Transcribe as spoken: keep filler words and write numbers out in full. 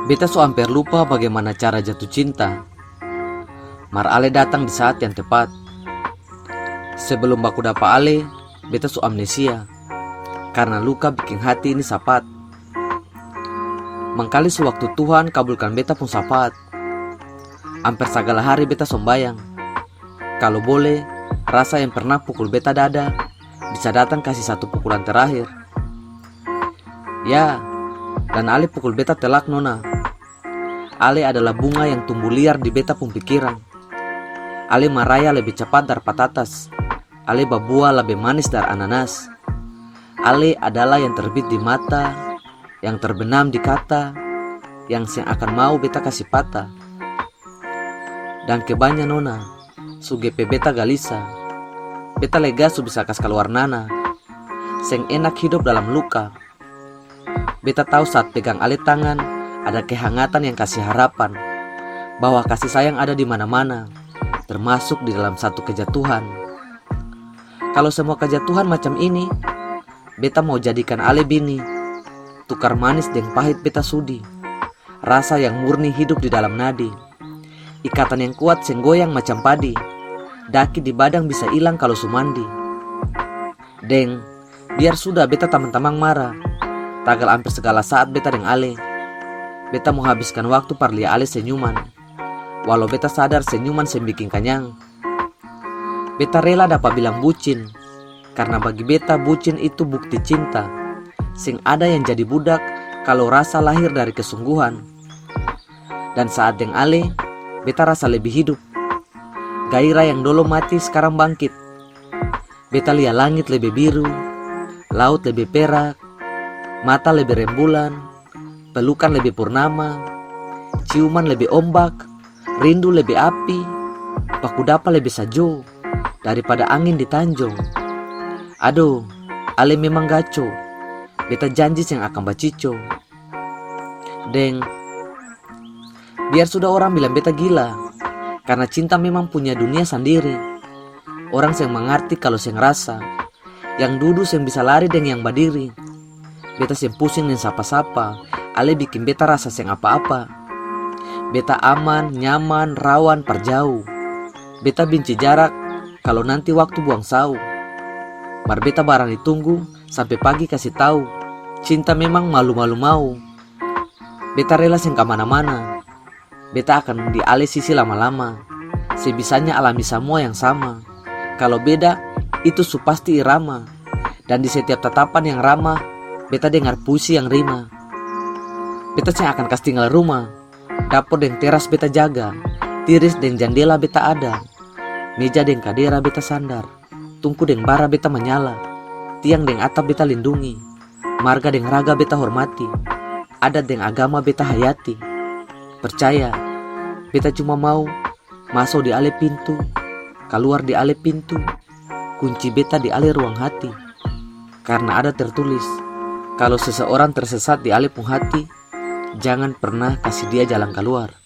Beta su amper lupa bagimana cara jatuh cinta, mar ale datang di saat yang tepat. Sebelum baku dapa ale, beta su amnesia, karna luka biking hati ini sapat. Mangkali su waktu Tuhan kabulkan beta pung sapaat. Amper sagala hari beta sombayang. Kalo bole, rasa yang pernah pukul beta dada, bisa datang kasi satu pukulan terakhir. Ya, dan ale pukul beta telak, nona. Ale adalah bunga yang tumbu liar di beta pung pikiran. Ale maraya lebe capat dari patatas. Ale babua lebe manis dari ananas. Ale adalah yang terbit di mata, yang terbenam di kata, yang seng akan mau beta kasi patah. Dan kebanya, nona, su gepe beta galisa. Beta lega su bisa kas kaluar nana. Seng enak hidop dalam luka. Beta tau saat pegang ale tangan, ada kehangatan yang kasi harapan bahwa kasih sayang ada di mana-mana, termasuk di dalam satu kejatuhan. Kalo semua kejatuhan macam ini, beta mau jadikan ale bini, tukar manis deng pahit beta sudi. Rasa yang murni hidup di dalam nadi. Ikatan yang kuat seng goyang macam padi. Daki di badang bisa ilang kalo su mandi. Deng, biar sudah beta tamang-tamang mara. Tagal amper segala saat beta deng ale. Beta mo habiskan waktu par lia ale senyuman. Walau beta sadar senyuman seng biking kanyang. Beta rela dapa bilang bucin, karna bagi beta bucin itu bukti cinta. Seng ada yang jadi budak kalo rasa lahir dari kesungguhan. Dan saat deng ale, beta rasa lebih hidup. Gairah yang dolo mati skarang bangkit. Beta lia langit lebe biru, laut lebe perak, mata lebe rembulan, pelukan lebe purnama, ciuman lebe ombak, rindu lebe api, baku dapa lebe sajo daripada angin di tanjong. Aduh, ale memang gaco, beta janji seng akang bacico. Deng, biar sudah orang bilang beta gila, karna cinta memang punya dunia sandiri. Orang seng mangarti kalo seng rasa, yang dudu seng bisa lari deng yang badiri. Beta seng pusing deng sapa-sapa, ale biking beta rasa seng apa-apa. Beta aman, nyaman, rawan, par jauh. Beta binci jarak, kalo nanti waktu buang sau. Mar beta barani tunggu, sampe pagi kasi tau, cinta memang malu-malu mau. Beta rela seng kamana-mana. Beta akan di ale sisi lama-lama. Sebisanya alami samua yang sama. Kalo beda, itu su pasti irama. Dan di setiap tatapan yang ramah, beta dengar puisi yang rima. Beta seng akan kas tinggal rumah. Dapor deng teras beta jaga. Tiris deng jandela beta ada. Meja deng kadera beta sandar. Tungku deng bara beta manyala, tiang deng atap beta lindungi, marga deng raga beta hormati, adat deng agama beta hayati. Percaya, beta cuma mau maso di ale pintu, kaluar di ale pintu, kunci beta di ale ruang hati. Karna ada tertulis, kalo seseorang tersesat di ale pung hati, jangan pernah kasi dia jalan kaluar.